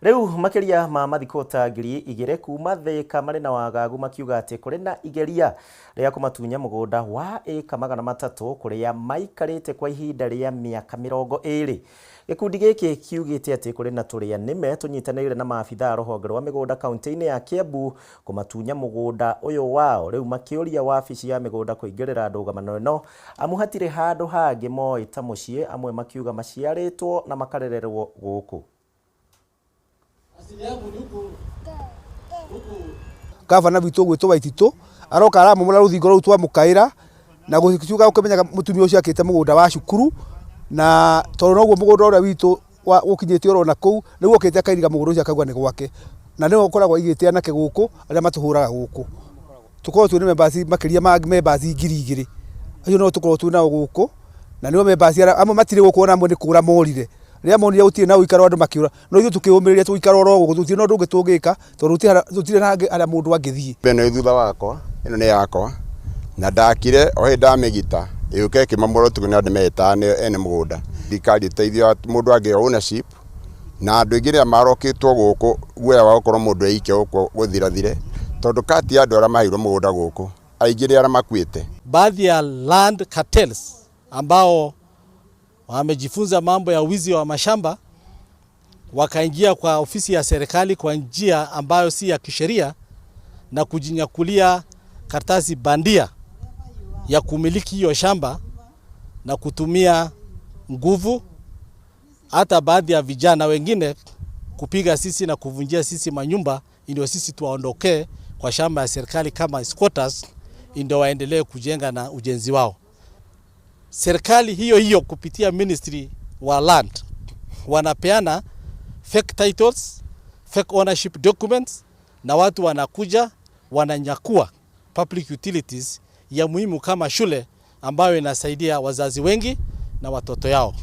Rĩu makĩria ma mathikota 2000 kuma Thĩka marĩ na wagagu makiuga atĩ kũrĩ na igeria rĩa kũmatunya mũgũnda wa ĩka 300 kũrĩa maikarĩte kwa ihinda rĩa mĩaka 20. Gĩkundi gĩkĩ kiugĩte atĩ kũrĩ na tũrĩa nĩme tũnyitanĩire na maabithaa a rũhonge rwa mĩgũnda kaunti-inĩ ya Kiambu kũmatunya mũgũnda ũyũ wao. Rĩu makĩũria wabici ya mĩgũnda kũingĩrĩra ndũgamano ĩno amu hatirĩ handũ hangĩ moĩ ta mũciĩ, amwe makiuga maciarĩtwo na makarererwo gũkũ. Gavana witũ ũgwĩtwo Waititũ aroka aramomora rũthingo rũu twamũkaĩra na gũkiuga ũkĩmenyaga mũtumia ũcio akĩte mũgũnda wa cukuru, na tondũ noguo mũgũnda ũrĩa witũ ũkinyĩte oro na kũu nĩguo okĩte akairiga mũgũnda ũcio akauga nĩ gwake, na nĩwe ũkoragwo aigĩte anake gũkũ arĩa matũhũraga gũkũ. Tũkoragwo twĩna members makĩria ma members 2000, acio no tũkoragwo twĩ nao gũkũ, na nĩo members arĩa amwe matirĩ gũkũ ona amwe nĩ kũra morire, rĩrĩa monire gũtirĩ na ũikaro andũ makĩũra, no ithuĩ tũkĩũmĩrĩria tũgĩikara oro gũkũ, tũtirĩ na ũndũ ũngĩ tũngĩka tondũ gũtirĩ na hangĩ harĩa mũndũ angĩthiĩ. Ĩno ĩ thutha wakwa, ĩno nĩ yakwa, na ndakire o hĩndĩ ndamĩgita, ĩgĩũka ĩkĩmomorwo ũtukũ nĩ andũ meĩtaga nĩo ene mũgũnda. Thirikari ĩteithie mũndũ angĩoya ownership, na andũ aingĩ rĩrĩa marokĩtwo gũkũ guoya wa gũkorwo mũndũ e ike gũkũ gũthirathire, tondũ kati ya andũ arĩa maheirwo mũgũnda gũkũ, aingĩ nĩ arĩa makuĩte. Baadhi ya land cartels ambao wamejifunza mambo ya wizi wa mashamba wakaingia kwa ofisi ya serikali kwa njia ambayo si ya kisheria na kujinyakulia karatasi bandia ya kumiliki hiyo shamba na kutumia nguvu, hata baadhi ya vijana wengine kupiga sisi na kuvunjia sisi manyumba ndio sisi tuwaondokee kwa shamba ya serikali kama squatters, ndio waendelee kujenga na ujenzi wao. Serikali hiyo hiyo kupitia Ministry wa Land wanapeana fake titles, fake ownership documents, na watu wanakuja wananyakua public utilities ya muhimu kama shule ambayo inasaidia wazazi wengi na watoto yao.